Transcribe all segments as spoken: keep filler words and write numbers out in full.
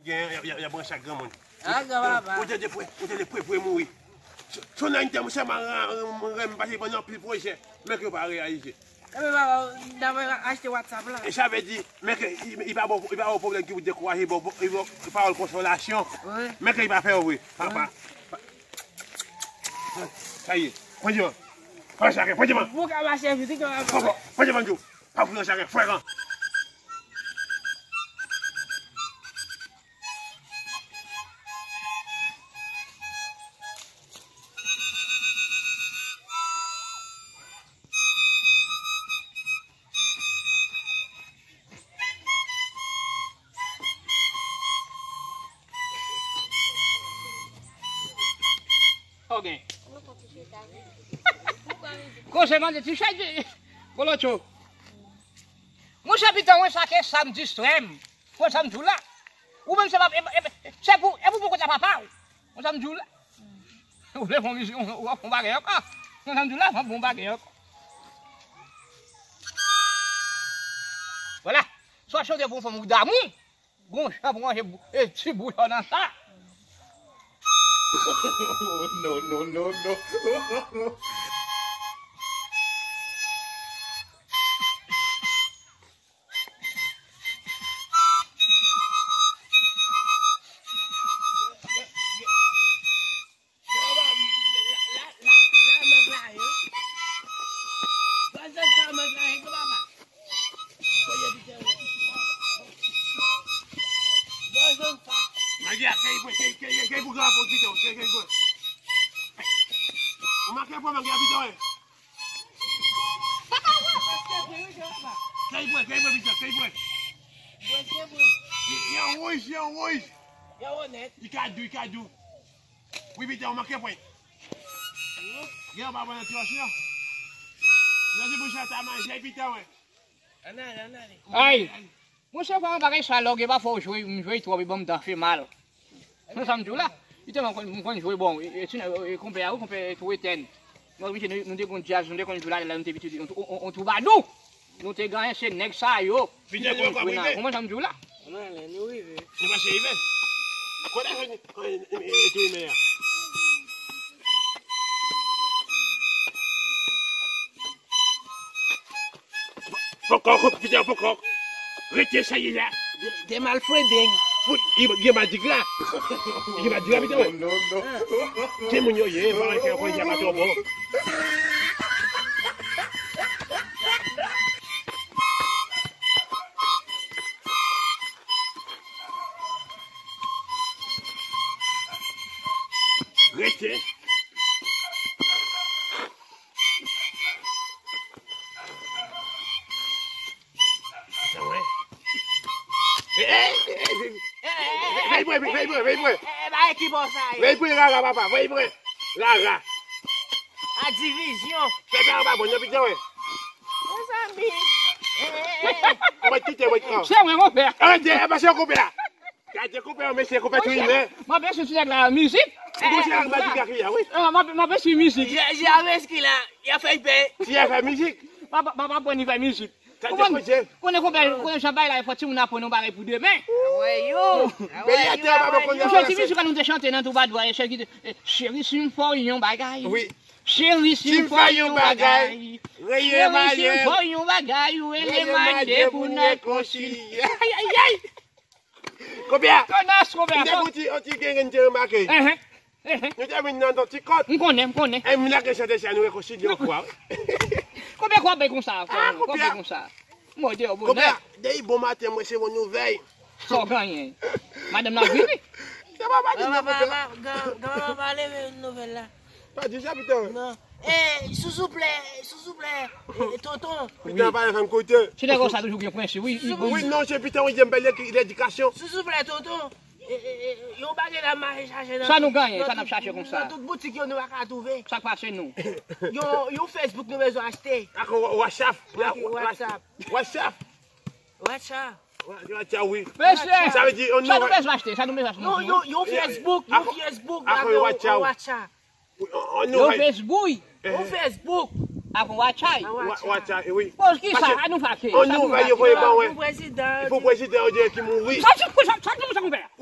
Gen, y ap, y ap, y ap branche ak granmoun. Ah, granpapa. Ou te de pre, ou te de pre, pre mouri. Son nan te mwen sèlman renmen pase ban nou anpil pwojè, men ke yo pa reyalize. Ebyen, papa, n ap achte WhatsApp la. E sa vle di, men ke, li pa bon, li pa bon pwoblèm ki pou dekouraje, bon, bon, li bon, pawòl konsolasyon. Wi. Men ke li pa fè yo vre. Pa, pa, pa. Sa ye. Pran djè. Pran chakè, pran djè. Ou ka mache vit, wi, granpapa. Pran, pran, pran djè. Pa pran chakè, frè kan. Ok. Koze mande ti chèj. Bolocho. Monchè, pito mwen sa ke sa m distrè m. Konn sa m di w la. Ou menm se pa, e, e, se pou, e pou bon kote papa w. Konn sa m di w la. Ou vle fè yon mizik, ou, ou ap fè yon bagay ankò. Konn sa m di w la, w ap fè yon bagay ankò. Vwala. Swa chante pou yon fanm ou damou. Gon jan pou manje bou-, e ti bouyon nan sa. No, no, no, no. Magi a, kèy bwè, kèy, kèy, kèy pou gran apòt pito, kèy, kèy bwè. Ou manke pran magi a pito, wi. Kèy bwè, kèy bwè, pito, kèy bwè. Li, li an wouj, li an wouj. Li ka dou, li ka dou. Wi, pito, ou manke pran. Gen yon pa bon nan ti wòch la. Nan ti bouch la, ta manje, pito, wi. Ann ale, ann ale. Ay! Monchè, pa yon bagay sa lòg, e pa fò w jwe, m jwe twòp, e ban m dan fè mal. Konn sa m di w la? Li tèlman konn, m konn jwe bon, e, e, ti nèg, e, konpè a, wi, konpè Twou Etèn. Nou, nou, nou te gon djaz, nou te konn jwe la, lè nou te pitit, on, on, on twoubadou. Nou te genyen, se nèg sa yo. Konprann sa m di w la? Ann ale, nou rive. Nou mache rive. Kote se ni, e, e, e, tou rimè a. Pokò, pito, pokò. Rete sa ye la. De, de malfredeng. Fout, li gen madik la. Li gen madik la, pito. Ki moun yo ye, pa wè ke konn ya pa twò bon. Rete. Veye pran, veye pran, veye pran. Veye pran, rara, papa, veye pran. Rara. A divizyon. Fè sa pa bon, non, pito, wi. Mezanmi. Mwen kite, mwen kite. Se mwen, konpè. Arete, e pa se konpè a. Gade konpè yo, mesye, konpè tou rimè. M ap eseye ti nèg la mizik. Ou konn se ak madik la ki la, wi. M ap, m ap eseye mizik. James ki la, y ap fè pè. Si y ap fè mizik. M ap, m ap aprann li fè mizik. Konnen, konnen konpè, konnen jan bagay la, fò timoun aprann yon bagay pou demen. Peyi a te pa bon konn. Yon ti mizik nou te chante nan twoubadou a, e sèl ki te, e, cheri, si m fè w yon bagay. Wi. Cheri, si m fè w yon bagay. Cheri, si m fè w yon bagay, rele m ale pou n rekonsilye. Ay, ay, ay. Konpè a. Tonas, konpè a. M te konn ti, yon ti gen, gen te remake. Nou te vin nan yon ti kòt. M konnen, m konnen. E m lage chante sa, nou rekonsilye yon fwa. Konpè, kwa bay konsa, kwa bay konsa. Mòde yo bonè. Konpè, depi bon maten, mwen se yon nouvèl. Sa w genyen? Madanm nan vini. Se pa madanm nan, konpè. Granpapa pa leve nouvèl la. Pa di sa, pito. Non. Eh, souzouplè, souzouplè, eh, tonton. Pito pa fè m koute. Se nèg sa toujou gen prensip, wi. Wi, non, se pito, wi, m pèdi ledikasyon. Souzouplè, tonton. Eh, eh, eh, yon bagay la mache chache nan... Sa nou genyen, sa n ap chache konsa? Nan tout boutik yo, nou pa ka twouve. Sa k pase nou? Yon, yon Facebook nou bezwen achte. Ak WhatsApp. Ak WhatsApp. WhatsApp. WhatsApp. WhatsApp, wi. Mesye, sa vle di, sa nou bezwen achte, sa nou bezwen achte. Non, yon, yon Facebook, yon Facebook, ak yon WhatsApp. Yon Facebook. Yon Facebook. Ak yon WhatsApp. WhatsApp, wi. Poukisa? An nou fache. An nou fache, yo voye ban, wi. Pou prezidan yo di ki mouri. Sa ti, sa ti, sa ti, sa konpè.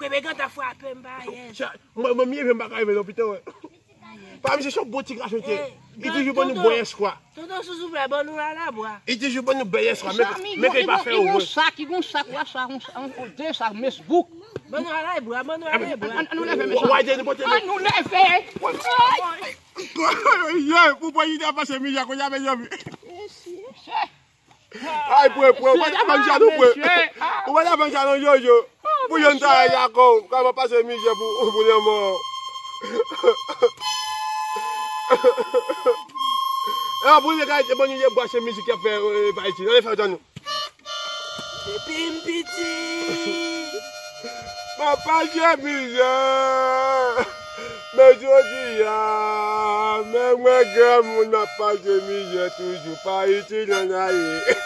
Premye ganta frape m pa alèz. Mwen, mwen, m leve, m pa ka leve non, pito. Pa misye se yon bon ti gason te. Li toujou ban nou bon espwa. Tonton Sousou fè ban nou lalabwa. Li toujou ban nou bèl espwa. Men, men ke li pa fè ou. Li gon sak, li gon sak, wa sa, yon, yon, yon, de sak, mesbouk. Ban nou lalabwa, ban nou lalabwa. An nou leve, mesye. An nou leve. Ye, pou pran ide a pase mizè, kounye a, mezanmi. Ay, pwe, pwe, ou pa ta vann sa non, pwe. Ou pa ta vann sa non, Jojo. Pou yo n ta la kò, kòman pase mizè pou, pou lanmò. E pou yo gade, bon, yo bwase mizik y ap fè, e, pa iti. Ann fè tann nou. Depi m piti. M ap pase mizè. Men jodi a, menm mwen granmoun, m ap pase mizè toujou. Pa iti, nan naye.